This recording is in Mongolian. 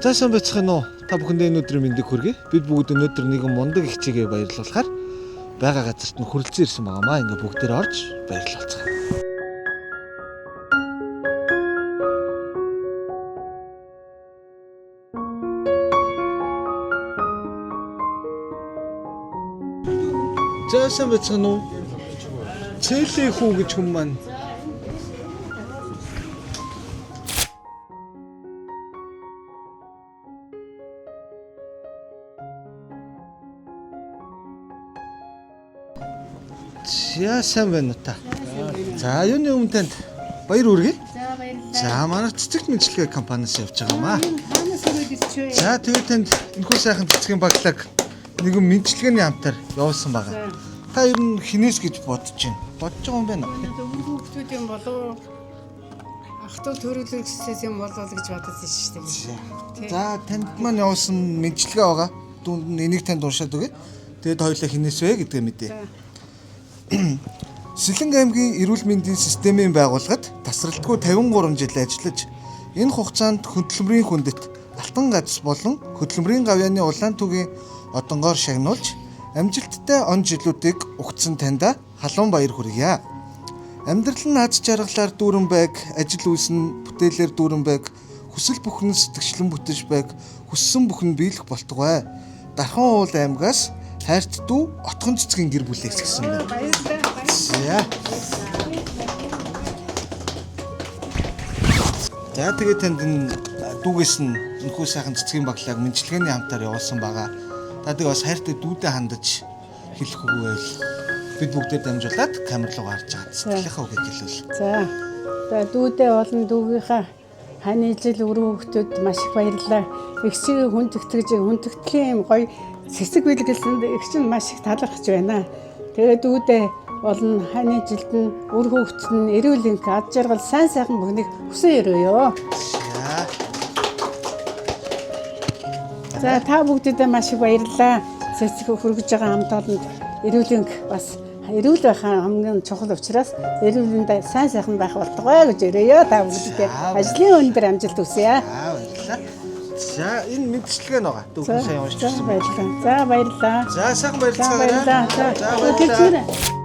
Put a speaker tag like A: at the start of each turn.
A: За, сайн байцгаана уу? Та бүхэндээ энэ өдрийн мэндийг хүргэе. Бид бүгд өнөөдөр нэгэн мундаг эгчийгээ баярлуулахаар байгаа газарт нь хүрэлцэн ирсэн байгаамаа. Ингээ бүгдээр орж баярлалцгаая. За, сайн байцгаана уу? Цэлээ хүү гэж хүн маань. За, сайн байна уу та? За, юуны өмнө танд баяр хүргэе.
B: За, баярлалаа.
A: За, манай цэцэгт мэндчилгээ компаниас явж байгаамаа.
B: Хаанаас өрөөд ирчихвэ?
A: За, тэгээд танд энэхүү сайхан цэцгийн баглаг нэгэн мэндчилгээний хамтаар явуулсан байгаа. Та ер нь хинээс гэж бодож байна? Бодож байгаа юм байна уу?
B: Өвөр хүүхдүүд юм болов ах トゥ төрөлгсээс юм болов гэж бодож шүү дээ.
A: За, танд маань явуулсан мэндчилгээ байгаа. Түүнд нь энийг танд уншаад өгье. Тэгээд хоёулаа хинээс вэ гэдгээ мэдээ. Сэлэнг аймгийн эрүүл мэндийн системийн байгууллагад тасралтгүй 53 жил ажиллаж, энэ хугацаанд хөдөлмөрийн хүндэт алтан газс болон хөдөлмөрийн гавьяаны улаан түгийн одонгоор шагнуулж, амжилттай он жилүүдийг угтсан таньда халуун баяр хүргье. Амьдрал нь аз жаргалаар дүүрэн байг, ажил үйлс нь бүтээлээр дүүрэн байг, хүсэл бүхэн сэтгэгчлэн бүтэж байг, хүссэн бүхэн биелэх болтугай. Дархан уул аймгаас хайрт дүү Отгон цэцгийн гэр бүлээс гэсэн байна.
B: Баярлалаа.
A: За. За, тэгээд танд энэ дүүгээс нь энэхүү сайхан цэцгийн баглааг мэндчилгээний хамтаар явуулсан байгаа. Та тэгээ бас хайртай дүүдээ хандаж хэлэх үг байвал бид бүгдээр дамжуулаад камер руу гарч байгаа сэтгэлийнхаа үгийг хэлвэл.
B: За. За, дүүдээ болон дүүгийнхаа ханы ижил өвөр хүүхдүүд маш их баярлалаа. Эгчийг хүндэтгэж, хүндэтлийн юм гоё цэцэг бэлгэлсэнд эгч нь маш их талархаж байна. Тэгээд дүүдээ болон ханы жилд нь үр хүүхдүүд нь эрүүл энх, ад жаргал, сайн сайхан бүхнийг хүсэн өрөөё.
A: За.
B: За, та бүгдэдээ маш их баярлалаа. Цэцэг хөргөж байгаа хамт олонд эрүүл энх, бас эрүүл байх хамгийн чухал учраас эрүүл энд сайн сайхан байх болтугай гэж өрөөё та бүгдэдээ. Ажлын өндөр амжилт хүсье.
A: За, баярлалаа. За, энэ мэндчилгээ нь байгаа. Дүүхэн сайн уншиж
B: За,
A: ирсэн.
B: баярлалаа. За, баярлалаа.
A: За, сайхан
B: За,
A: баярлалаа.
B: баярлалаа.
A: За,
B: За,
A: баярлалаа.
B: баярлалаа.